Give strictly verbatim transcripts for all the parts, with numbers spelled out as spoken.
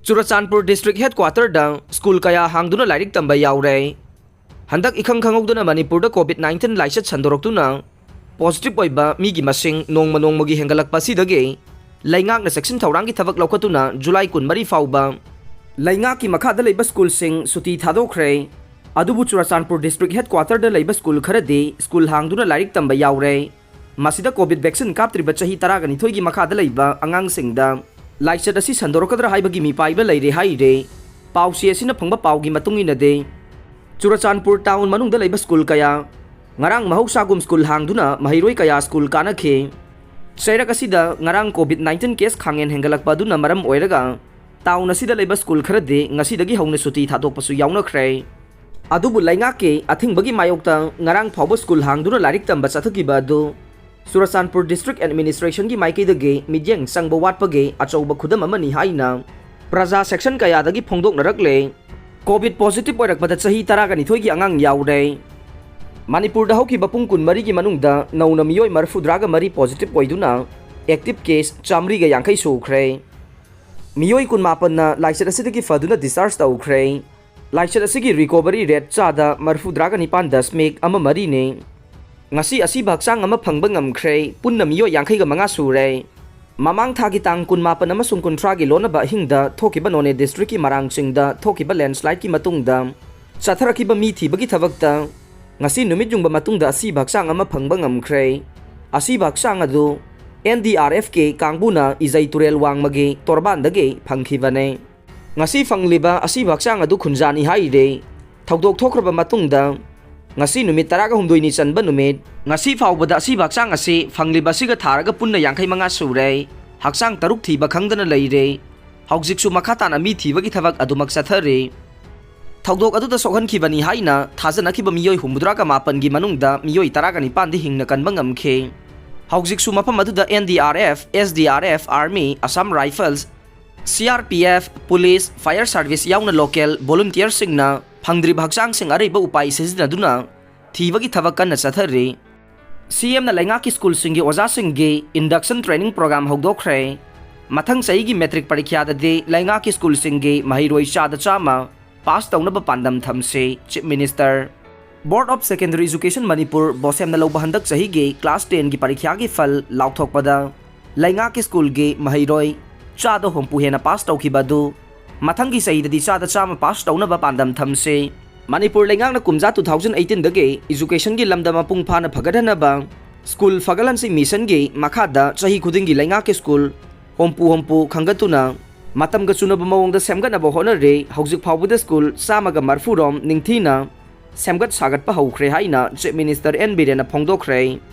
Churachandpur district ꯍꯦꯗꯀ꯭ꯋꯥꯇꯔꯗ school ꯀꯌꯥ ꯍꯥꯡꯗꯨꯅ ꯂꯥꯏꯔꯤꯛ ꯇꯝꯕ ꯌꯥꯎꯔꯦ꯫ ꯍꯟꯗꯛ ꯏꯈꯪ ꯈꯪꯍꯧꯗꯅ ꯃꯅꯤꯄꯨꯔꯗ ꯀꯣꯚꯤꯗ ꯅꯥꯏꯟꯇꯤꯟ ꯂꯥꯏꯆꯠ ꯁꯟꯗꯣꯔꯛꯇꯨꯅ ꯄꯣꯖꯤꯇꯤꯚ ꯑꯣꯏꯕ ꯃꯤꯒꯤ ꯃꯁꯤꯡ ꯅꯣꯡꯃ ꯅꯣꯡꯃꯒꯤ ꯍꯦꯟꯒꯠꯂꯛꯄ ꯑꯁꯤꯗꯒꯤ ꯂꯩꯉꯥꯛꯅ ꯆꯦꯛꯁꯤꯟ ꯊꯧꯔꯥꯡꯒꯤ ꯊꯕꯛ ꯂꯧꯈꯠꯇꯨꯅ ꯖꯨꯂꯥꯏ ꯀꯨꯟꯃꯔꯤ ꯐꯥꯎꯕ ꯂꯩꯉꯥꯛꯀꯤ ꯃꯈꯥꯗ ꯂꯩꯕ ꯁ꯭ꯀꯨꯜꯁꯤꯡ ꯁꯨꯇꯤ ꯊꯥꯗꯣꯛꯈ꯭ꯔꯦ꯫ ꯑꯗꯨꯕꯨ ꯆꯨꯔꯆꯥꯟꯄꯨꯔ ꯗꯤꯁꯇ꯭ꯔꯤꯛ ꯍꯦꯗꯀ꯭ꯋꯥꯇꯔꯗ ꯂꯩꯕ ꯁ꯭ꯀꯨꯜ ꯈꯔꯗꯤ ꯁ꯭ꯀꯨꯜ ꯍꯥꯡꯗꯨꯅ ꯂꯥꯏꯔꯤꯛ ꯇꯝꯕ ꯌꯥꯎꯔꯦ꯫ ꯃꯁꯤꯗ ꯀꯣꯚꯤꯗ ꯚꯦꯛꯁꯤꯟ ꯀꯥꯞꯇ꯭ꯔꯤꯕ ꯆꯍꯤ ꯇꯔꯥꯒ ꯅꯤꯊꯣꯏꯒꯤ ꯃꯈꯥꯗ ꯂꯩꯕ ꯑꯉꯥꯡꯁꯤꯡꯗ ꯂꯥꯏꯆꯠ ꯑꯁꯤ ꯁꯟꯗꯣꯔꯛꯀꯗ꯭ꯔꯥ ꯍꯥꯏꯕꯒꯤ ꯃꯤꯄꯥꯏꯕ ꯂꯩꯔꯦ ꯍꯥꯏꯔꯦ꯫ ꯄꯥꯎꯆꯦ ꯑꯁꯤꯅ ꯐꯪꯕ ꯄꯥꯎꯒꯤ ꯃꯇꯨꯡ ꯏꯟꯅꯗꯤ, ꯆꯨꯔꯆꯥꯟꯄꯨꯔ ꯇꯥꯎꯟ ꯃꯅꯨꯡꯗ ꯂꯩꯕ ꯁ꯭ꯀꯨꯜ ꯀꯌꯥ ꯉꯔꯥꯡ ꯃꯍꯧꯁꯥꯒꯨꯝ ꯁ꯭ꯀꯨꯜ ꯍꯥꯡꯗꯨꯅ ꯃꯍꯩꯔꯣꯏ ꯀꯌꯥ ꯁ꯭ꯀꯨꯜ ꯀꯥꯅꯈꯤ꯫ ꯆꯩꯔꯛ ꯑꯁꯤꯗ ꯉꯔꯥꯡ ꯀꯣꯚꯤꯗ ꯅꯥꯏꯟꯇꯤꯟ ꯀꯦꯁ ꯈꯥꯡꯍꯦꯟ ꯍꯦꯟꯒꯠꯂꯛꯄ ꯑꯗꯨꯅ ꯃꯔꯝ ꯑꯣꯏꯔꯒ ꯇꯥꯎꯟ ꯑꯁꯤꯗ ꯂꯩꯕ ꯁ꯭ꯀꯨꯜ ꯈꯔꯗꯤ ꯉꯁꯤꯗꯒꯤ ꯍꯧꯅ ꯁꯨꯇꯤ ꯊꯥꯗꯣꯛꯄꯁꯨ ꯌꯥꯎꯅꯈ꯭ꯔꯦ꯫ ꯑꯗꯨꯕꯨ ꯂꯩꯉꯥꯛꯀꯤ ꯑꯊꯤꯡꯕꯒꯤ ꯃꯥꯌꯣꯛꯇ ꯉꯔꯥꯡ ꯐꯥꯎꯕ ꯁ꯭ꯀꯨꯜ ꯍꯥꯡꯗꯨꯅ ꯂꯥꯏꯔꯤꯛ ꯇꯝꯕ ꯆꯠꯊꯈꯤꯕ ꯑꯗꯨ ꯆꯨꯔꯆꯥꯟꯄꯨꯔ ꯗꯤꯁꯇ꯭ꯔꯤꯛ ꯑꯦꯗꯃꯤꯅꯤꯁꯇ꯭ꯔꯦꯁꯟꯒꯤ ꯃꯥꯏꯀꯩꯗꯒꯤ ꯃꯤꯠꯌꯦꯡ ꯆꯪꯕ ꯋꯥꯠꯄꯒꯤ ꯑꯆꯧꯕ ꯈꯨꯗꯝ ꯑꯃꯅꯤ ꯍꯥꯏꯅ ꯄ꯭ꯔꯖꯥ ꯁꯦꯛꯁꯟ ꯀꯌꯥꯗꯒꯤ ꯐꯣꯡꯗꯣꯛꯅꯔꯛꯂꯦ꯫ ꯀꯣꯚꯤꯗ ꯄꯣꯖꯤꯇꯤꯚ ꯑꯣꯏꯔꯛꯄꯗ ꯆꯍꯤ ꯇꯔꯥꯒ ꯅꯤꯊꯣꯏꯒꯤ ꯑꯉꯥꯡ ꯌꯥꯎꯔꯦ꯫ ꯃꯅꯤꯄꯨꯔꯗ ꯍꯧꯈꯤꯕ ꯄꯨꯡ ꯀꯨꯟꯃꯔꯤꯒꯤ ꯃꯅꯨꯡꯗ ꯅꯧꯅ ꯃꯤꯑꯣꯏ ꯃꯔꯤꯐꯨꯇꯔꯥꯒ ꯃꯔꯤ ꯄꯣꯖꯤꯇꯤꯚ ꯑꯣꯏꯗꯨꯅ ꯑꯦꯛꯇꯤꯚ ꯀꯦꯁ ꯆꯥꯃꯔꯤꯒ ꯌꯥꯡꯈꯩ ꯁꯨꯈ꯭ꯔꯦ꯫ ꯃꯤꯑꯣꯏ ꯀꯨꯟꯃꯥꯄꯟꯅ ꯂꯥꯏꯆꯠ ꯑꯁꯤꯗꯒꯤ ꯐꯗꯨꯅ ꯗꯤꯁꯆꯥꯔꯖ ꯇꯧꯈ꯭ꯔꯦ꯫ ꯂꯥꯏꯆꯠ ꯑꯁꯤꯒꯤ ꯔꯤꯀꯣꯚꯔꯤ ꯔꯦꯠ ꯆꯥꯗ ꯃꯔꯤꯐꯨꯇꯔꯥꯒ ꯅꯤꯄꯥꯟ ꯗꯁꯃꯤꯛ ꯑꯃ ꯃꯔꯤꯅꯤ꯫ ꯉꯁꯤ ꯑꯁꯤꯕ ꯍꯛꯆꯥꯡ ꯑꯃ ꯐꯪꯕ ꯉꯝꯈ꯭ꯔꯦ꯫ ꯄꯨꯟꯅ ꯃꯤꯑꯣꯏ ꯌꯥꯡꯈꯩꯒ ꯃꯉꯥ ꯁꯨꯔꯦ꯫ ꯃꯃꯥꯡ ꯊꯥꯒꯤ ꯇꯥꯡ ꯀꯨꯟꯃꯥꯄꯟ ꯑꯃꯁꯨꯡ ꯀꯨꯟꯊ꯭ꯔꯥꯒꯤ ꯂꯣꯟꯅꯕ ꯑꯍꯤꯡꯗ ꯊꯣꯛꯈꯤꯕ ꯅꯣꯅꯦ ꯗꯤꯁꯇ꯭ꯔꯤꯛꯀꯤ ꯃꯔꯥꯡ ꯆꯤꯡꯗ ꯊꯣꯛꯈꯤꯕ ꯂꯦꯟꯁꯂꯥꯏꯗꯀꯤ ꯃꯇꯨꯡꯗ ꯆꯠꯊꯔꯛꯈꯤꯕ ꯃꯤ ꯊꯤꯕꯒꯤ ꯊꯕꯛꯇ ꯉꯁꯤ ꯅꯨꯃꯤꯠ ꯌꯨꯡꯕ ꯃꯇꯨꯡꯗ ꯑꯁꯤꯕ ꯍꯛꯆꯥꯡ ꯑꯃ ꯐꯪꯕ ꯉꯝꯈ꯭ꯔꯦ꯫ ꯑꯁꯤꯕ ꯍꯛꯆꯥꯡ ꯑꯗꯨ ꯑꯦꯟ ꯗꯤ ꯑꯥꯔ ꯑꯦꯐꯀꯤ ꯀꯥꯡꯕꯨꯅ ꯏꯖꯩ ꯇꯨꯔꯦꯜ ꯋꯥꯡꯃꯒꯤ ꯇꯣꯔꯕꯥꯟꯗꯒꯤ ꯐꯪꯈꯤꯕꯅꯦ꯫ ꯉꯁꯤ ꯐꯪꯂꯤꯕ ꯑꯁꯤꯕ ꯍꯛꯆꯥꯡ ꯑꯗꯨ ꯈꯨꯟꯖꯥꯅꯤ ꯍꯥꯏꯔꯦ꯫ ꯊꯧꯗꯣꯛ ꯊꯣꯛꯈ꯭ꯔꯕ ꯃꯇꯨꯡꯗ ꯉꯁꯤ ꯅꯨꯃꯤꯠ ꯇꯔꯥꯒ ꯍꯨꯝꯗꯣꯏꯅꯤ ꯆꯟꯕ ꯅꯨꯃꯤꯠ꯫ ꯉꯁꯤ ꯐꯥꯎꯕꯗ ꯑꯁꯤꯕ ꯍꯛꯆꯥꯡ ꯑꯁꯤ ꯐꯪꯂꯤꯕ ꯑꯁꯤꯒ ꯊꯥꯔꯒ ꯄꯨꯟꯅ ꯌꯥꯡꯈꯩ ꯃꯉꯥ ꯁꯨꯔꯦ꯫ ꯍꯛꯆꯥꯡ ꯇꯔꯨꯛ ꯊꯤꯕ ꯈꯪꯗꯅ ꯂꯩꯔꯦ꯫ ꯍꯧꯖꯤꯛꯁꯨ ꯃꯈꯥ ꯇꯥꯅ ꯃꯤ ꯊꯤꯕꯒꯤ ꯊꯕꯛ ꯑꯗꯨꯃꯛ ꯆꯠꯊꯔꯤ꯫ ꯊꯧꯗꯣꯛ ꯑꯗꯨꯗ ꯁꯣꯛꯍꯟꯈꯤꯕꯅꯤ ꯍꯥꯏꯅ ꯊꯥꯖꯅꯈꯤꯕ ꯃꯤꯑꯣꯏ ꯍꯨꯝꯐꯨꯇꯔꯥꯒ ꯃꯥꯄꯟꯒꯤ ꯃꯅꯨꯡꯗ ꯃꯤꯑꯣꯏ ꯇꯔꯥꯒ ꯅꯤꯄꯥꯟꯗꯤ ꯍꯤꯡꯅ ꯀꯟꯕ ꯉꯝꯈꯤ꯫ ꯍꯧꯖꯤꯛꯁꯨ ꯃꯐꯝ ꯑꯗꯨꯗ N D R F, S D R F, army, Assam rifles, C R P F, police, Fire service ꯌꯥꯎꯅ ꯂꯣꯀꯦꯜ ꯚꯣꯂꯨꯟꯇꯤꯌꯔꯁꯤꯡꯅ ꯐꯪꯗ꯭ꯔꯤꯕ ꯍꯛꯆꯥꯡꯁꯤꯡ ꯑꯔꯩꯕ ꯎꯄꯥꯏ ꯁꯤꯖꯤꯟꯅꯗꯨꯅ ꯊꯤꯕꯒꯤ ꯊꯕꯛ ꯀꯟꯅ ꯆꯠꯊꯔꯤ꯫ ꯁꯤ ꯑꯦꯝꯅ ꯂꯩꯉꯥꯛꯀꯤ ꯁ꯭ꯀꯨꯜꯁꯤꯡꯒꯤ ꯑꯣꯖꯥꯁꯤꯡꯒꯤ ꯏꯟꯗꯛꯁꯟ ꯇ꯭ꯔꯦꯅꯤꯡ ꯄ꯭ꯔꯣꯒ꯭ꯔꯥꯝ ꯍꯧꯗꯣꯛꯈ꯭ꯔꯦ꯫ ꯃꯊꯪ ꯆꯍꯤꯒꯤ ꯃꯦꯇ꯭ꯔꯤꯛ ꯄꯔꯤꯈ꯭ꯌꯥꯗꯗꯤ ꯂꯩꯉꯥꯛꯀꯤ ꯁ꯭ꯀꯨꯜꯁꯤꯡꯒꯤ ꯃꯍꯩꯔꯣꯏ ꯆꯥꯗ ꯆꯥꯝꯃ ꯄꯥꯁ ꯇꯧꯅꯕ ꯄꯥꯟꯗꯝ ꯊꯝꯁꯤ, chief minister. Board of Secondary Education Manipur, ꯕꯣꯁꯦꯝꯅ ꯂꯧꯕ ꯍꯟꯗꯛ ꯆꯍꯤꯒꯤ ꯀ꯭ꯂꯥꯁ ꯇꯦꯟꯒꯤ ꯄꯔꯤꯈ꯭ꯌꯥꯒꯤ ꯐꯜ ꯂꯥꯎꯊꯣꯛꯄꯗ ꯂꯩꯉꯥꯛꯀꯤ ꯁ꯭ꯀꯨꯜꯒꯤ ꯃꯍꯩꯔꯣꯏ ꯆꯥꯗ ꯍꯨꯝꯐꯨ ꯍꯦꯟꯅ ꯄꯥꯁ ꯇꯧꯈꯤꯕ ꯑꯗꯨ ꯃꯊꯪꯒꯤ ꯆꯍꯤꯗꯗꯤ ꯆꯥꯗ ꯆꯥꯝꯃ ꯄꯥꯁ ꯇꯧꯅꯕ ꯄꯥꯟꯗꯝ ꯊꯝꯁꯤ꯫ ꯃꯅꯤꯄꯨꯔ ꯂꯩꯉꯥꯛꯅ ꯀꯨꯝꯖꯥ two thousand eighteen ꯗꯒꯤ education ꯒꯤ ꯂꯝꯗ ꯃꯄꯨꯡ ꯐꯥꯅ ꯐꯒꯠꯍꯟꯅꯕ ꯁ꯭ꯀꯨꯜ ꯐꯒꯠꯍꯟꯁꯤ ꯃꯤꯁꯟꯒꯤ ꯃꯈꯥꯗ ꯆꯍꯤ ꯈꯨꯗꯤꯡꯒꯤ ꯂꯩꯉꯥꯛꯀꯤ ꯁ꯭ꯀꯨꯜ ꯍꯣꯝꯄꯨ ꯍꯣꯝꯄꯨ ꯈꯟꯒꯠꯇꯨꯅ ꯃꯇꯝꯒ ꯆꯨꯅꯕ ꯃꯑꯣꯡꯗ ꯁꯦꯝꯒꯠꯅꯕ ꯍꯣꯠꯅꯔꯦ꯫ ꯍꯧꯖꯤꯛ ꯐꯥꯎꯕꯗ ꯁ꯭ꯀꯨꯜ ꯆꯥꯝꯃꯒ ꯃꯔꯤꯐꯨ ꯔꯣꯝ ꯅꯤꯡꯊꯤꯅ ꯁꯦꯝꯒꯠ ꯁꯥꯒꯠꯄ ꯍꯧꯈ꯭ꯔꯦ ꯍꯥꯏꯅ ꯆꯤꯐ ꯃꯤꯅꯤꯁꯇꯔ ꯑꯦꯟ ꯕꯤꯔꯦꯟꯅ ꯐꯣꯡꯗꯣꯛꯈ꯭ꯔꯦ꯫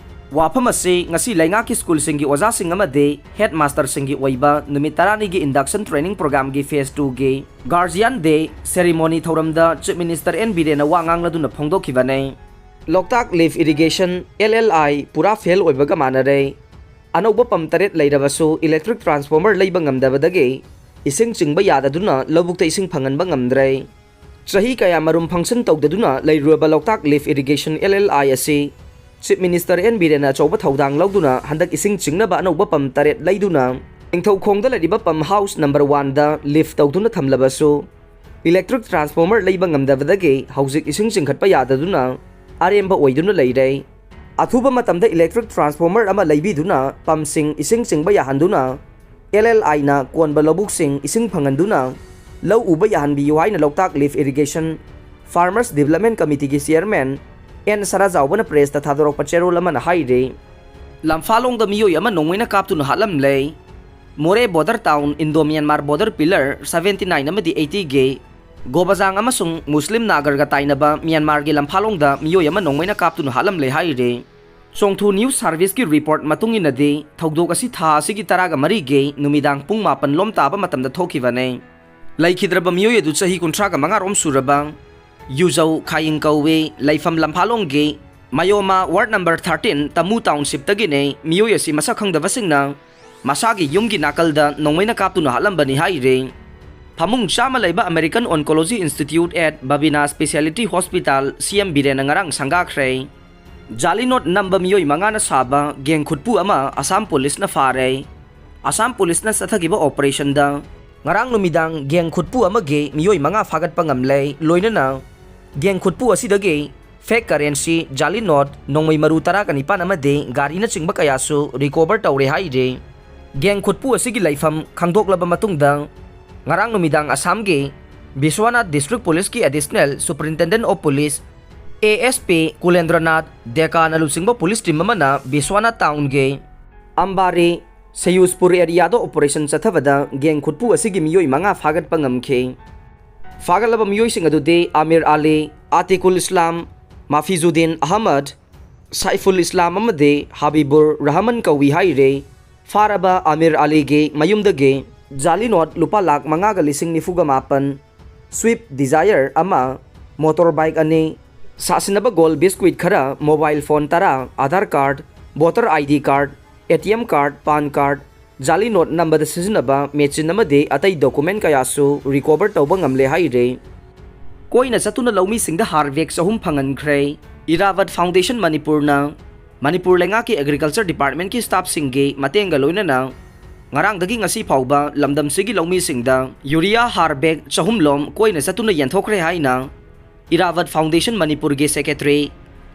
ꯋꯥꯐꯝ ꯑꯁꯤ ꯉꯁꯤ ꯂꯩꯉꯥꯛꯀꯤ ꯁ꯭ꯀꯨꯜꯁꯤꯡꯒꯤ ꯑꯣꯖꯥꯁꯤꯡ ꯑꯃꯗꯤ ꯍꯦꯗ ꯃꯥꯁꯇꯔꯁꯤꯡꯒꯤ ꯑꯣꯏꯕ ꯅꯨꯃꯤꯠ ꯇꯔꯥꯅꯤꯒꯤ induction training program ꯒꯤ phase two ꯒꯤ Guardian Day ceremony ꯊꯧꯔꯝꯗ ꯆꯤꯐ ꯃꯤꯅꯤꯁꯇꯔ ꯑꯦꯟ ꯕꯤꯔꯦꯟꯅ ꯋꯥ ꯉꯥꯡꯂꯗꯨꯅ ꯐꯣꯡꯗꯣꯛꯈꯤꯕꯅꯤ꯫ ꯂꯣꯛꯇꯥꯛ lift irrigation, L L I, ꯄꯨꯔꯥ ꯐꯦꯜ ꯑꯣꯏꯕꯒ ꯃꯥꯟꯅꯔꯦ꯫ ꯑꯅꯧꯕ ꯄꯝ ꯇꯔꯦꯠ ꯂꯩꯔꯕꯁꯨ electric transformer ꯂꯩꯕ ꯉꯝꯗꯕꯗꯒꯤ ꯏꯁꯤꯡ ꯆꯤꯡꯕ ꯌꯥꯗꯗꯨꯅ ꯂꯧꯕꯨꯛꯇ ꯏꯁꯤꯡ ꯐꯪꯍꯟꯕ ꯉꯝꯗ꯭ꯔꯦ꯫ ꯆꯍꯤ ꯀꯌꯥ ꯃꯔꯨꯝ function ꯇꯧꯗꯗꯨꯅ ꯂꯩꯔꯨꯔꯕ ꯂꯣꯛꯇꯥꯛ lift irrigation, L L I, ꯑꯁꯤ ꯆꯤꯐ ꯃꯤꯅꯤꯁꯇꯔ ꯑꯦꯟ ꯕꯤꯔꯦꯟꯅ ꯑꯆꯧꯕ ꯊꯧꯗꯥꯡ ꯂꯧꯗꯨꯅ ꯍꯟꯗꯛ ꯏꯁꯤꯡ ꯆꯤꯡꯅꯕ ꯑꯅꯧꯕ ꯄꯝ ꯇꯔꯦꯠ ꯂꯩꯗꯨꯅ ꯅꯤꯡꯊꯧꯈꯣꯡꯗ ꯂꯩꯔꯤꯕ ꯄꯝ ꯍꯥꯎꯁ ꯅꯝꯕꯔ ꯋꯥꯟꯗ lift ꯇꯧꯗꯨꯅ ꯊꯝꯂꯕꯁꯨ electric transformer ꯂꯩꯕ ꯉꯝꯗꯕꯗꯒꯤ ꯍꯧꯖꯤꯛ ꯏꯁꯤꯡ ꯆꯤꯡꯈꯠꯄ ꯌꯥꯗꯗꯨꯅ ꯑꯔꯦꯝꯕ ꯑꯣꯏꯗꯨꯅ ꯂꯩꯔꯦ꯫ ꯑꯊꯨꯕ ꯃꯇꯝꯗ electric transformer ꯑꯃ ꯂꯩꯕꯤꯗꯨꯅ ꯄꯝꯁꯤꯡ ꯏꯁꯤꯡ ꯆꯤꯡꯕ ꯌꯥꯍꯟꯗꯨꯅ L L I ꯅ ꯀꯣꯟꯕ ꯂꯧꯕꯨꯛꯁꯤꯡ ꯏꯁꯤꯡ ꯐꯪꯍꯟꯗꯨꯅ ꯂꯧ ꯎꯕ ꯌꯥꯍꯟꯕꯤꯌꯨ ꯍꯥꯏꯅ ꯂꯣꯛꯇꯥꯛ lift irrigation farmers development committee ꯒꯤ chairman ꯑꯦꯟ ꯁꯅꯥꯖꯥꯎꯕꯅ press ꯇ ꯊꯥꯗꯣꯔꯛꯄ ꯆꯦꯔꯣꯜ ꯑꯃꯅ ꯍꯥꯏꯔꯤ꯫ ꯂꯝꯐꯥꯂꯣꯡꯗ ꯃꯤꯑꯣꯏ ꯑꯃ ꯅꯣꯡꯃꯩꯅ ꯀꯥꯞꯇꯨꯅ ꯍꯥꯠꯂꯝꯂꯦ꯫ ꯃꯣꯔꯦ border town Indo Myanmar border pillar seventy nine ꯑꯃꯗꯤ eighty ꯒꯤ ꯒꯣꯕꯖꯥꯡ ꯑꯃꯁꯨꯡ ꯃꯨꯁꯂꯤꯝ ꯅꯥꯒꯔꯒ ꯇꯥꯏꯅꯕ ꯃ꯭ꯌꯥꯟꯃꯥꯔꯒꯤ ꯂꯝꯐꯥꯂꯣꯡꯗ ꯃꯤꯑꯣꯏ ꯑꯃ ꯅꯣꯡꯃꯩꯅ ꯀꯥꯞꯇꯨꯅ ꯍꯥꯠꯂꯝꯂꯦ ꯍꯥꯏꯔꯤ꯫ ꯆꯣꯡꯊꯨ news service ꯀꯤ report ꯃꯇꯨꯡ ꯏꯟꯅꯗꯤ ꯊꯧꯗꯣꯛ ꯑꯁꯤ ꯊꯥ ꯑꯁꯤꯒꯤ ꯇꯔꯥꯒ ꯃꯔꯤꯒꯤ ꯅꯨꯃꯤꯗꯥꯡ ꯄꯨꯡ ꯃꯥꯄꯟ ꯂꯣꯝ ꯇꯥꯕ ꯃꯇꯝꯗ ꯊꯣꯛꯈꯤꯕꯅꯤ꯫ ꯂꯩꯈꯤꯗ꯭ꯔꯕ ꯃꯤꯑꯣꯏ ꯑꯗꯨ ꯆꯍꯤ ꯀꯨꯟꯊ꯭ꯔꯥꯒ ꯃꯉꯥ ꯔꯣꯝ ꯁꯨꯔꯕ ꯌꯨꯖꯧ ꯈꯥꯌꯤꯡ ꯀꯧꯏ꯫ ꯂꯩꯐꯝ ꯂꯝꯐꯥꯂꯣꯡꯒꯤ ꯃꯌꯣꯃꯥ ward number thirteen ꯇꯃꯨ township ꯇꯒꯤꯅꯤ꯫ ꯃꯤꯑꯣꯏ ꯑꯁꯤ ꯃꯁꯛ ꯈꯪꯗꯕꯁꯤꯡꯅ ꯃꯁꯥꯒꯤ ꯌꯨꯝꯒꯤ ꯅꯥꯀꯜꯗ ꯅꯣꯡꯃꯩꯅ ꯀꯥꯞꯇꯨꯅ ꯍꯥꯠꯂꯝꯕꯅꯤ ꯍꯥꯏꯔꯤ꯫ ꯐꯃꯨꯡ ꯆꯥꯝꯃ ꯂꯩꯕ American Oncology Institute at Babina Specialty Hospital ꯁꯤ ꯑꯦꯝ ꯕꯤꯔꯦꯟꯅ ꯉꯔꯥꯡ ꯁꯪꯒꯥꯈ꯭ꯔꯦ꯫ ꯖꯥꯂꯤ ꯅꯣꯠ ꯅꯝꯕ ꯃꯤꯑꯣꯏ ꯃꯉꯥꯅ ꯁꯥꯕ gang ꯈꯨꯠꯄꯨ ꯑꯃ ꯑꯁꯥꯝ ꯄꯨꯂꯤꯁꯅ ꯐꯥꯔꯦ꯫ ꯑꯁꯥꯝ ꯄꯨꯂꯤꯁꯅ ꯆꯠꯊꯈꯤꯕ ꯑꯣꯄꯔꯦꯁꯟꯗ ꯉꯔꯥꯡ ꯅꯨꯃꯤꯗꯥꯡ ꯒꯦꯡ ꯈꯨꯠꯄꯨ ꯑꯃꯒꯤ ꯃꯤꯑꯣꯏ ꯃꯉꯥ ꯐꯥꯒꯠꯄ ꯉꯝꯂꯦ꯫ ꯂꯣꯏꯅꯅ ꯒꯦꯡ ꯈꯨꯠꯄꯨ ꯑꯁꯤꯗꯒꯤ fake currency, ꯖꯥꯂꯤ ꯅꯣꯠ, ꯅꯣꯡꯃꯩ ꯃꯔꯨ ꯇꯔꯥꯒ ꯅꯤꯄꯥꯟ ꯑꯃꯗꯤ ꯒꯥꯔꯤꯅꯆꯤꯡꯕ ꯀꯌꯥꯁꯨ recover ꯇꯧꯔꯦ ꯍꯥꯏꯔꯤ꯫ ꯒꯦꯡ ꯈꯨꯠꯄꯨ ꯑꯁꯤꯒꯤ ꯂꯩꯐꯝ ꯈꯪꯗꯣꯛꯂꯕ ꯃꯇꯨꯡꯗ ꯉꯔꯥꯡ ꯅꯨꯃꯤꯗꯥꯡ ꯑꯁꯥꯝꯒꯤ Vishwanath District Policeꯀꯤ Additional Superintendent of Police, ASP, ꯀꯨꯂꯦꯟꯗ꯭ꯔꯅꯥꯊ ꯗꯦꯀꯥꯅ ꯂꯨꯆꯤꯡꯕ ꯄꯨꯂꯤꯁ ꯇꯤꯝ ꯑꯃꯅ ꯕꯤꯁ꯭ꯋꯥꯅꯥꯊ ꯇꯥꯎꯟꯒꯤ ꯑꯝꯕꯥꯔꯤ ꯁꯌꯨꯁꯄꯨꯔ ꯑꯦꯔꯤꯌꯥꯗ ꯑꯣꯄꯔꯦꯁꯟ ꯆꯠꯊꯕꯗ ꯒꯦꯡ ꯈꯨꯠꯄꯨ ꯑꯁꯤꯒꯤ ꯃꯤꯑꯣꯏ ꯃꯉꯥ ꯐꯥꯒꯠꯄ ꯉꯝꯈꯤ꯫ ꯐꯥꯒꯠꯂꯕ ꯃꯤꯑꯣꯏꯁꯤꯡ ꯑꯗꯨꯗꯤ ꯑꯃꯤꯔ ꯑꯂꯤ, ꯑꯇꯤꯀꯨꯜ ꯏꯁꯂꯥꯝ, ꯃꯥꯐꯤꯖꯨꯗꯤꯟ ꯑꯍꯃꯗ, ꯁꯥꯏꯐꯨꯜ ꯏꯁꯂꯥꯝ ꯑꯃꯗꯤ ꯍꯕꯤꯕꯨꯔ ꯔꯍꯃꯟ ꯀꯧꯏ ꯍꯥꯏꯔꯤ꯫ ꯐꯥꯔꯕ ꯑꯃꯤꯔ ꯑꯂꯤꯒꯤ ꯃꯌꯨꯝꯗꯒꯤ ꯖꯥꯂꯤ ꯅꯣꯠ ꯂꯨꯄꯥ ꯂꯥꯈ ꯃꯉꯥꯒ ꯂꯤꯁꯤꯡ ꯅꯤꯐꯨꯒ ꯃꯥꯄꯟ, Swift Dzire ꯑꯃ, motorbike ꯑꯅꯤ, ꯁꯥꯁꯤꯟꯅꯕ ꯒꯣꯜ ꯕꯤꯁꯀ꯭ꯋꯤꯠ ꯈꯔ, mobile phone ꯇꯔꯥ, Aadhaar card, voter ID card, ATM card, PAN card, ꯖꯥꯂꯤ ꯅꯣꯠ ꯅꯝꯕꯗ ꯁꯤꯖꯤꯟꯅꯕ ꯃꯦꯆꯤꯟ ꯑꯃꯗꯤ ꯑꯇꯩ document ꯀꯌꯥꯁꯨ recover ꯇꯧꯕ ꯉꯝꯂꯦ ꯍꯥꯏꯔꯤ꯫ ꯀꯣꯏꯅ ꯆꯠꯇꯨꯅ ꯂꯧꯃꯤꯁꯤꯡꯗ ꯍꯥꯔ bag ꯆꯍꯨꯝ ꯐꯪꯍꯟꯈ꯭ꯔꯦ꯫ ꯏꯔꯥꯕꯠ Foundation ꯃꯅꯤꯄꯨꯔꯅ ꯃꯅꯤꯄꯨꯔ ꯂꯩꯉꯥꯛꯀꯤ Agriculture Departmentꯀꯤ staffꯁꯤꯡꯒꯤ ꯃꯇꯦꯡꯒ ꯂꯣꯏꯅꯅ ꯉꯔꯥꯡꯗꯒꯤ ꯉꯁꯤ ꯐꯥꯎꯕ ꯂꯝꯗꯝꯁꯤꯒꯤ ꯂꯧꯃꯤꯁꯤꯡꯗ ꯌꯨꯔꯤꯌꯥ ꯍꯥꯔ bag ꯆꯍꯨꯝ ꯂꯣꯝ ꯀꯣꯏꯅ ꯆꯠꯇꯨꯅ ꯌꯦꯟꯊꯣꯛꯈ꯭ꯔꯦ ꯍꯥꯏꯅ ꯏꯔꯥꯕꯠ Foundation ꯃꯅꯤꯄꯨꯔꯒꯤ secretary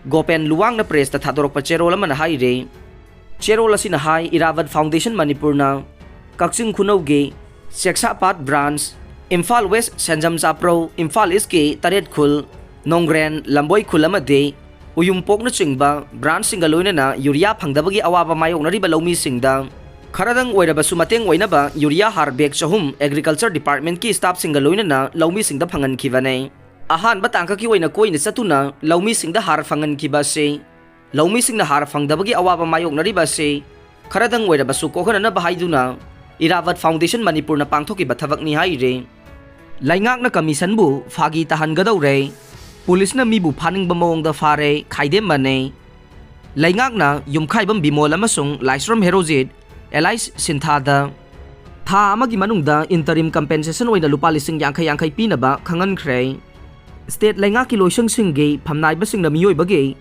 ꯒꯣꯄꯦꯟ ꯂꯨꯋꯥꯡꯅ pressꯇ ꯊꯥꯗꯣꯔꯛꯄ ꯆꯦꯔꯣꯜ ꯑꯃꯅ ꯍꯥꯏꯔꯤ꯫ ꯆꯦꯔꯣꯜ ꯑꯁꯤꯅ ꯍꯥꯏ, ꯏꯔꯥꯕꯠ Foundation ꯃꯅꯤꯄꯨꯔꯅ ꯀꯛꯆꯤꯡ ꯈꯨꯅꯧꯒꯤ ꯆꯦꯛꯁꯥꯄꯥꯠ branch, ꯏꯝꯐꯥꯜ West ꯁꯦꯟꯖꯝ ꯆꯥꯄ꯭ꯔꯧ, ꯏꯝꯐꯥꯜ Eastꯀꯤ ꯇꯔꯦꯠ ꯈꯨꯜ, ꯅꯣꯡꯒ꯭ꯔꯦꯟ, ꯂꯝꯕꯣꯏ ꯈꯨꯜ ꯑꯃꯗꯤ ꯎꯌꯨꯝꯄꯣꯛꯅꯆꯤꯡꯕ branchꯁꯤꯡꯒ ꯂꯣꯏꯅꯅ ꯌꯨꯔꯤꯌꯥ ꯐꯪꯗꯕꯒꯤ ꯑꯋꯥꯕ ꯃꯥꯌꯣꯛꯅꯔꯤꯕ ꯂꯧꯃꯤꯁꯤꯡꯗ ꯈꯔꯗꯪ ꯑꯣꯏꯔꯕꯁꯨ ꯃꯇꯦꯡ ꯑꯣꯏꯅꯕ ꯌꯨꯔꯤꯌꯥ ꯍꯥꯔ bag ꯆꯍꯨꯝ Agriculture Departmentꯀꯤ staffꯁꯤꯡꯒ ꯂꯣꯏꯅꯅ ꯂꯧꯃꯤꯁꯤꯡꯗ ꯐꯪꯍꯟꯈꯤꯕꯅꯤ꯫ ꯑꯍꯥꯟꯕ ꯇꯥꯡꯀꯛꯀꯤ ꯑꯣꯏꯅ ꯀꯣꯏꯅ ꯆꯠꯇꯨꯅ ꯂꯧꯃꯤꯁꯤꯡꯗ ꯍꯥꯔ ꯐꯪꯍꯟꯈꯤꯕ ꯑꯁꯤ ꯂꯧꯃꯤꯁꯤꯡꯅ ꯍꯥꯔ ꯐꯪꯗꯕꯒꯤ ꯑꯋꯥꯕ ꯃꯥꯌꯣꯛꯅꯔꯤꯕ ꯑꯁꯤ ꯈꯔꯗꯪ ꯑꯣꯏꯔꯕꯁꯨ ꯀꯣꯛꯍꯟꯅꯅꯕ ꯍꯥꯏꯗꯨꯅ ꯏꯔꯥꯕꯠ Foundation ꯃꯅꯤꯄꯨꯔꯅ ꯄꯥꯡꯊꯣꯛꯈꯤꯕ ꯊꯕꯛꯅꯤ ꯍꯥꯏꯔꯤ꯫ ꯂꯩꯉꯥꯛꯅ commissionꯕꯨ ꯐꯥꯒꯤ ꯇꯥꯍꯟꯒꯗꯧꯔꯦ꯫ ꯄꯨꯂꯤꯁꯅ ꯃꯤꯕꯨ ꯐꯥꯅꯤꯡꯕ ꯃꯑꯣꯡꯗ ꯐꯥꯔꯦ, ꯈꯥꯏꯗꯦꯝꯕꯅꯦ꯫ ꯂꯩꯉꯥꯛꯅ ꯌꯨꯝꯈꯥꯏꯕꯝ ꯕꯤꯃꯣꯜ ꯑꯃꯁꯨꯡ ꯂꯥꯏꯁ꯭ꯔꯝ ꯍꯦꯔꯣꯖꯤꯠ, alias ꯁꯤꯟꯊꯥꯗ ꯊꯥ ꯑꯃꯒꯤ ꯃꯅꯨꯡꯗ interim compensation ꯑꯣꯏꯅ ꯂꯨꯄꯥ ꯂꯤꯁꯤꯡ ꯌꯥꯡꯈꯩ ꯌꯥꯡꯈꯩ ꯄꯤꯅꯕ ꯈꯪꯍꯟꯈ꯭ꯔꯦ꯫ State ꯂꯩꯉꯥꯛꯀꯤ ꯂꯣꯏꯁꯪꯁꯤꯡꯒꯤ ꯐꯝꯅꯥꯏꯕꯁꯤꯡꯅ ꯃꯤꯑꯣꯏꯕꯒꯤ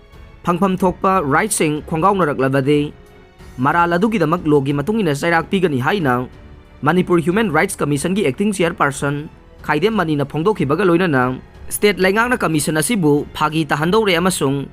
ꯐꯪꯐꯝ ꯊꯣꯛꯄ rightꯁꯤꯡ ꯈꯣꯡꯒꯥꯎꯅꯔꯛꯂꯕꯗꯤ ꯃꯔꯥꯜ ꯑꯗꯨꯒꯤꯗꯃꯛ ꯂꯣꯒꯤ ꯃꯇꯨꯡ ꯏꯟꯅ ꯆꯩꯔꯥꯛ ꯄꯤꯒꯅꯤ ꯍꯥꯏꯅ ꯃꯅꯤꯄꯨꯔ ꯍ꯭ꯌꯨꯃꯦꯟ ꯔꯥꯏꯠꯁ ꯀꯃꯤꯁꯟꯒꯤ ꯑꯦꯛꯇꯤꯡ ꯆꯤꯌꯔꯄꯥꯔꯁꯟ ꯈꯥꯏꯗꯦꯝ ꯃꯅꯤꯅ ꯐꯣꯡꯗꯣꯛꯈꯤꯕꯒ ꯂꯣꯏꯅꯅ ꯁ꯭ꯇꯦꯠ ꯂꯩꯉꯥꯛꯅ ꯀꯃꯤꯁꯟ ꯑꯁꯤꯕꯨ ꯐꯥꯒꯤ ꯇꯥꯍꯟꯗꯧꯔꯦ ꯑꯃꯁꯨꯡ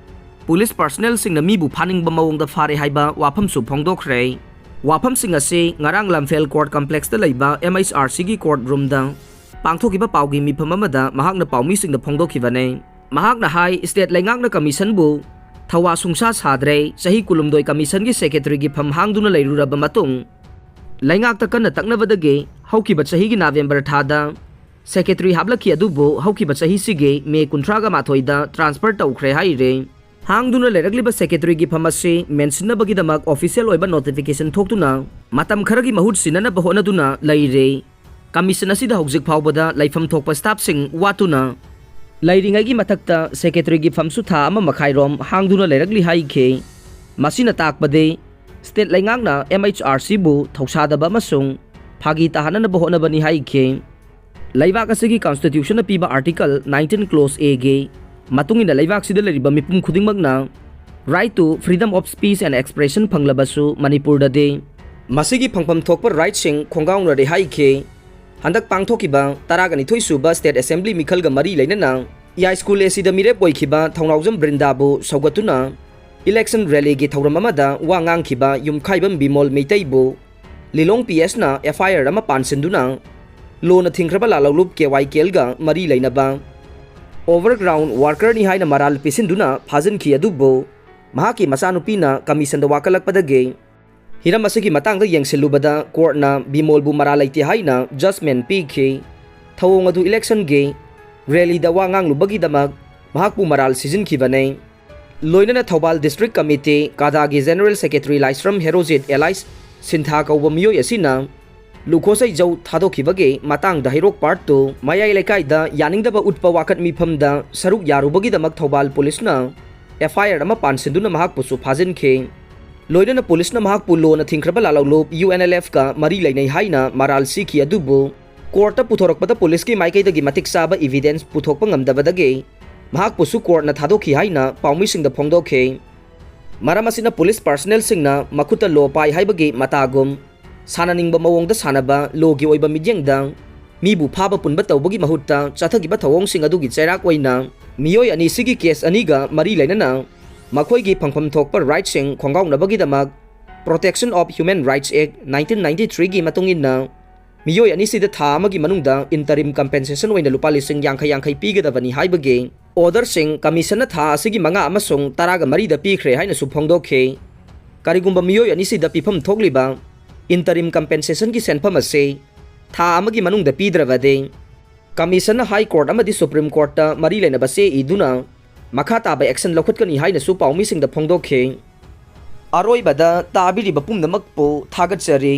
ꯄꯨꯂꯤꯁ ꯄꯥꯔꯁꯅꯦꯜꯁꯤꯡꯅ ꯃꯤꯕꯨ ꯐꯥꯅꯤꯡꯕ ꯃꯑꯣꯡꯗ ꯐꯥꯔꯦ ꯍꯥꯏꯕ ꯋꯥꯐꯝꯁꯨ ꯐꯣꯡꯗꯣꯛꯈ꯭ꯔꯦ꯫ ꯋꯥꯐꯝꯁꯤꯡ ꯑꯁꯤ ꯉꯔꯥꯡ ꯂꯝꯐꯦꯜ ꯀꯣꯔꯠ ꯀꯝꯄ꯭ꯂꯦꯛꯁꯇ ꯂꯩꯕ ꯑꯦꯝ.ꯑꯩꯆ.ꯑꯥꯔ.ꯁꯤꯒꯤ ꯀꯣꯔꯠ ꯔꯨꯝꯗ ꯄꯥꯡꯊꯣꯛꯈꯤꯕ ꯄꯥꯎꯒꯤ ꯃꯤꯐꯝ ꯑꯃꯗ ꯃꯍꯥꯛꯅ ꯄꯥꯎꯃꯤꯁꯤꯡꯗ ꯐꯣꯡꯗꯣꯛꯈꯤꯕꯅꯤ꯫ ꯃꯍꯥꯛꯅ ꯍꯥꯏ, ꯁ꯭ꯇꯦꯠ ꯂꯩꯉꯥꯛꯅ ꯀꯃꯤꯁꯟꯕꯨ ꯊꯧꯋꯥ ꯁꯨꯡꯁꯥ ꯁꯥꯗ꯭ꯔꯦ, ꯆꯍꯤ ꯀꯨꯟꯍꯨꯝꯗꯣꯏ ꯀꯃꯤꯁꯟꯒꯤ ꯁꯦꯀ꯭ꯔꯦꯇꯔꯤꯒꯤ ꯐꯝ ꯍꯥꯡꯗꯨꯅ ꯂꯩꯔꯨꯔꯕ ꯃꯇꯨꯡ, ꯂꯩꯉꯥꯛꯇ ꯀꯟꯅ ꯇꯛꯅꯕꯗꯒꯤ ꯍꯧꯈꯤꯕ ꯆꯍꯤꯒꯤ ꯅꯕꯦꯝꯕꯔ ꯊꯥꯗ ꯁꯦꯀ꯭ꯔꯦꯇꯔꯤ ꯍꯥꯞꯂꯛꯈꯤ, ꯑꯗꯨꯕꯨ ꯍꯧꯈꯤꯕ ꯆꯍꯤꯁꯤꯒꯤ ꯃꯦ ꯀꯨꯟꯊ꯭ꯔꯥꯒ ꯃꯥꯊꯣꯏꯗ ꯇ꯭ꯔꯥꯟꯁꯐꯔ ꯇꯧꯈ꯭ꯔꯦ ꯍꯥꯏꯔꯦ꯫ ꯍꯥꯡꯗꯨꯅ ꯂꯩꯔꯛꯂꯤꯕ ꯁꯦꯀ꯭ꯔꯦꯇꯔꯤꯒꯤ ꯐꯝ ꯑꯁꯤ ꯃꯦꯟꯁꯤꯟꯅꯕꯒꯤꯗꯃꯛ ꯑꯣꯐꯤꯁꯤꯌꯦꯜ ꯑꯣꯏꯕ ꯅꯣꯇꯤꯐꯤꯀꯦꯁꯟ ꯊꯣꯛꯇꯨꯅ ꯃꯇꯝ ꯈꯔꯒꯤ ꯃꯍꯨꯠ ꯁꯤꯟꯅꯅꯕ ꯍꯣꯠꯅꯗꯨꯅ ꯂꯩꯔꯦ꯫ ꯀꯃꯤꯁꯟ ꯑꯁꯤꯗ ꯍꯧꯖꯤꯛ ꯐꯥꯎꯕꯗ ꯂꯩꯐꯝ ꯊꯣꯛꯄ ꯁ꯭ꯇꯥꯐꯁꯤꯡ ꯋꯥꯠꯇꯨꯅ ꯂꯩꯔꯤꯉꯩꯒꯤ ꯃꯊꯛꯇ ꯁꯦꯀ꯭ꯔꯦꯇꯔꯤꯒꯤ ꯐꯝꯁꯨ ꯊꯥ ꯑꯃ ꯃꯈꯥꯏꯔꯣꯝ ꯍꯥꯡꯗꯨꯅ ꯂꯩꯔꯛꯂꯤ ꯍꯥꯏꯈꯤ꯫ ꯃꯁꯤꯅ ꯇꯥꯛꯄꯗꯤ ꯁ꯭ꯇꯦꯠ ꯂꯩꯉꯥꯛꯅ ꯑꯦꯝ ꯑꯩꯆ ꯑꯥꯔ ꯁꯤꯕꯨ ꯊꯧꯁꯥꯗꯕ ꯑꯃꯁꯨꯡ ꯐꯥꯒꯤ ꯇꯥꯍꯟꯅꯅꯕ ꯍꯣꯠꯅꯕꯅꯤ ꯍꯥꯏꯈꯤ꯫ ꯂꯩꯕꯥꯛ ꯑꯁꯤꯒꯤ ꯀꯟꯁꯇꯤꯇ꯭ꯌꯨꯁꯟꯅ ꯄꯤꯕ ꯑꯥꯔꯇꯤꯀꯜ ꯅꯥꯏꯟꯇꯤꯟ ꯀ꯭ꯂꯣꯖ ꯑꯦꯒꯤ ꯃꯇꯨꯡ ꯏꯟꯅ ꯂꯩꯕꯥꯛꯁꯤꯗ ꯂꯩꯔꯤꯕ ꯃꯤꯄꯨꯝ ꯈꯨꯗꯤꯡꯃꯛꯅ right to freedom of speech and expression ꯐꯪꯂꯕꯁꯨ ꯃꯅꯤꯄꯨꯔꯗꯗꯤ ꯃꯁꯤꯒꯤ ꯐꯪꯐꯝ ꯊꯣꯛꯄ ꯔꯥꯏꯠꯁꯤꯡ ꯈꯣꯡꯒꯥꯎꯅꯔꯦ ꯍꯥꯏꯈꯤ꯫ ꯍꯟꯗꯛ ꯄꯥꯡꯊꯣꯛꯈꯤꯕ ꯇꯔꯥꯒ ꯅꯤꯊꯣꯏ ꯁꯨꯕ ꯁ꯭ꯇꯦꯠ ꯑꯦꯁꯦꯝꯕ꯭ꯂꯤ ꯃꯤꯈꯜꯒ ꯃꯔꯤ ꯂꯩꯅꯅ ꯌꯥꯏꯁ꯭ꯀꯨꯜ ꯑꯦꯁꯤꯗ ꯃꯤꯔꯦꯞ ꯑꯣꯏꯈꯤꯕ ꯊꯧꯅꯥꯎꯖꯝ ꯕ꯭ꯔꯤꯟꯗꯥꯕꯨ ꯁꯧꯒꯠꯇꯨꯅ ꯏꯂꯦꯛꯁꯟ ꯔꯦꯂꯤꯒꯤ ꯊꯧꯔꯝ ꯑꯃꯗ ꯋꯥ ꯉꯥꯡꯈꯤꯕ ꯌꯨꯝꯈꯥꯏꯕꯝ ꯕꯤꯃꯣꯜ ꯃꯩꯇꯩꯕꯨ ꯂꯤꯂꯣꯡ ꯄꯤ ꯑꯦꯁꯅ ꯑꯦꯐ ꯑꯥꯏ ꯑꯥꯔ ꯑꯃ ꯄꯥꯟꯁꯤꯟꯗꯨꯅ ꯂꯣꯅ ꯊꯤꯡꯈ꯭ꯔꯕ ꯂꯥꯂꯧꯂꯨꯞ ꯀꯦ ꯋꯥꯏ ꯀꯦꯜꯒ ꯃꯔꯤ ꯂꯩꯅꯕ ꯑꯣꯚꯔꯒ꯭ꯔꯥꯎꯟ ꯋꯥꯔꯀꯔꯅꯤ ꯍꯥꯏꯅ ꯃꯔꯥꯜ ꯄꯤꯁꯤꯟꯗꯨꯅ ꯐꯥꯖꯤꯟꯈꯤ, ꯑꯗꯨꯕꯨ ꯃꯍꯥꯛꯀꯤ ꯃꯆꯥꯅꯨꯄꯤꯅ ꯀꯃꯤꯁꯟꯗ ꯋꯥꯀꯠꯂꯛꯄꯗꯒꯤ ꯍꯤꯔꯝ ꯑꯁꯤꯒꯤ ꯃꯇꯥꯡꯗ ꯌꯦꯡꯁꯤꯜꯂꯨꯕꯗ ꯀꯣꯔꯠꯅ ꯕꯤꯃꯣꯜꯕꯨ ꯃꯔꯥꯜ ꯂꯩꯇꯦ ꯍꯥꯏꯅ ꯖꯖꯃꯦꯟ ꯄꯤꯈꯤ꯫ ꯊꯧꯑꯣꯡ ꯑꯗꯨ ꯏꯂꯦꯛꯁꯟꯒꯤ ꯔꯦꯂꯤꯗ ꯋꯥ ꯉꯥꯡꯂꯨꯕꯒꯤꯗꯃꯛ ꯃꯍꯥꯛꯄꯨ ꯃꯔꯥꯜ ꯁꯤꯖꯤꯟꯈꯤꯕꯅꯤ꯫ ꯂꯣꯏꯅꯅ ꯊꯧꯕꯥꯜ ꯗꯤꯁꯇ꯭ꯔꯤꯛ ꯀꯃꯤꯇꯤ, ꯀꯥꯗꯥꯒꯤ general secretary Laishram Herojit alias ꯁꯤꯟꯊꯥ ꯀꯧꯕ ꯃꯤꯑꯣꯏ ꯑꯁꯤꯅ ꯂꯨꯈꯣꯁꯩ ꯖꯧ ꯊꯥꯗꯣꯛꯈꯤꯕꯒꯤ ꯃꯇꯥꯡꯗ ꯍꯩꯔꯣꯛ ꯄꯥꯔꯠ ꯇꯨ ꯃꯌꯥꯏ ꯂꯩꯀꯥꯏꯗ ꯌꯥꯅꯤꯡꯗꯕ ꯎꯠꯄ ꯋꯥꯀꯠ ꯃꯤꯐꯝꯗ ꯁꯔꯨꯛ ꯌꯥꯔꯨꯕꯒꯤꯗꯃꯛ ꯊꯧꯕꯥꯜ ꯄꯨꯂꯤꯁꯅ ꯑꯦꯐ ꯑꯥꯏ ꯑꯥꯔ ꯑꯃ ꯄꯥꯟꯁꯤꯟꯗꯨꯅ ꯃꯍꯥꯛꯄꯨꯁꯨ ꯐꯥꯖꯤꯟꯈꯤ꯫ ꯂꯣꯏꯅꯅ ꯄꯨꯂꯤꯁꯅ ꯃꯍꯥꯛꯄꯨ ꯂꯣꯅ ꯊꯤꯡꯈ꯭ꯔꯕ ꯂꯥꯂꯧꯂꯨꯞ ꯌꯨ ꯑꯦꯟ ꯑꯦꯜ ꯑꯦꯐꯀ ꯃꯔꯤ ꯂꯩꯅꯩ ꯍꯥꯏꯅ ꯃꯔꯥꯜ ꯁꯤꯈꯤ, ꯑꯗꯨꯕꯨ ꯀꯣꯔꯠꯇ ꯄꯨꯊꯣꯔꯛꯄꯗ ꯄꯨꯂꯤꯁꯀꯤ ꯃꯥꯏꯀꯩꯗꯒꯤ ꯃꯇꯤꯛ ꯆꯥꯕ ꯏꯚꯤꯗꯦꯟꯁ ꯄꯨꯊꯣꯛꯄ ꯉꯝꯗꯕꯗꯒꯤ ꯃꯍꯥꯛꯄꯨꯁꯨ ꯀꯣꯔꯠꯅ ꯊꯥꯗꯣꯛꯈꯤ ꯍꯥꯏꯅ ꯄꯥꯎꯃꯤꯁꯤꯡꯗ ꯐꯣꯡꯗꯣꯛꯈꯤ꯫ ꯃꯔꯝ ꯑꯁꯤꯅ ꯄꯨꯂꯤꯁ ꯄꯥꯔꯁꯅꯦꯜꯁꯤꯡꯅ ꯃꯈꯨꯠꯇ ꯂꯣ ꯄꯥꯏ ꯍꯥꯏꯕꯒꯤ ꯃꯇꯥꯒꯨꯝ, ꯁꯥꯟꯅꯅꯤꯡꯕ ꯃꯑꯣꯡꯗ ꯁꯥꯟꯅꯕ ꯂꯣꯒꯤ ꯑꯣꯏꯕ ꯃꯤꯠꯌꯦꯡꯗ ꯃꯤꯕꯨ ꯐꯥꯕ ꯄꯨꯟꯕ ꯇꯧꯕꯒꯤ ꯃꯍꯨꯠꯇ ꯆꯠꯊꯈꯤꯕ ꯊꯧꯑꯣꯡꯁꯤꯡ ꯑꯗꯨꯒꯤ ꯆꯩꯔꯥꯛ ꯑꯣꯏꯅ ꯃꯤꯑꯣꯏ ꯑꯅꯤꯁꯤꯒꯤ ꯀꯦꯁ ꯑꯅꯤꯒ ꯃꯔꯤ ꯂꯩꯅꯅ ꯃꯈꯣꯏꯒꯤ ꯐꯪꯐꯝ ꯊꯣꯛꯄ ꯔꯥꯏꯠꯁꯤꯡ ꯈꯣꯡꯒꯥꯎꯅꯕꯒꯤꯗꯃꯛ Protection of Human Rights Act nineteen ninety-threeꯒꯤ ꯃꯇꯨꯡ ꯏꯟꯅ ꯃꯤꯑꯣꯏ ꯑꯅꯤꯁꯤꯗ ꯊꯥ ꯑꯃꯒꯤ ꯃꯅꯨꯡꯗ interim compensation ꯑꯣꯏꯅ ꯂꯨꯄꯥ ꯂꯤꯁꯤꯡ ꯌꯥꯡꯈꯩ ꯌꯥꯡꯈꯩ ꯄꯤꯒꯗꯕꯅꯤ ꯍꯥꯏꯕꯒꯤ ꯑꯣꯔꯗꯔꯁꯤꯡ ꯀꯃꯤꯁꯟꯅ ꯊꯥ ꯑꯁꯤꯒꯤ ꯃꯉꯥ ꯑꯃꯁꯨꯡ ꯇꯔꯥꯒ ꯃꯔꯤꯗ ꯄꯤꯈ꯭ꯔꯦ ꯍꯥꯏꯅꯁꯨ ꯐꯣꯡꯗꯣꯛꯈꯤ꯫ ꯀꯔꯤꯒꯨꯝꯕ ꯃꯤꯑꯣꯏ ꯑꯅꯤꯁꯤꯗ ꯄꯤꯐꯝ ꯊꯣꯛꯂꯤꯕ interim compensationꯒꯤ ꯁꯦꯟꯐꯝ ꯑꯁꯤ ꯊꯥ ꯑꯃꯒꯤ ꯃꯅꯨꯡꯗ ꯄꯤꯗ꯭ꯔꯕꯗꯤ, ꯀꯃꯤꯁꯟꯅ ꯍꯥꯏ ꯀꯣꯔꯠ ꯑꯃꯗꯤ ꯁꯨꯄ꯭ꯔꯤꯝ ꯀꯣꯔꯠꯇ ꯃꯔꯤ ꯂꯩꯅꯕ ꯆꯦ ꯏꯗꯨꯅ ꯃꯈꯥ ꯇꯥꯕ action ꯂꯧꯈꯠꯀꯅꯤ ꯍꯥꯏꯅꯁꯨ ꯄꯥꯎꯃꯤꯁꯤꯡꯗ ꯐꯣꯡꯗꯣꯛꯈꯤ꯫ ꯑꯔꯣꯏꯕꯗ ꯇꯥꯕꯤꯔꯤꯕ ꯄꯨꯝꯅꯃꯛꯄꯨ ꯊꯥꯒꯠꯆꯔꯤ꯫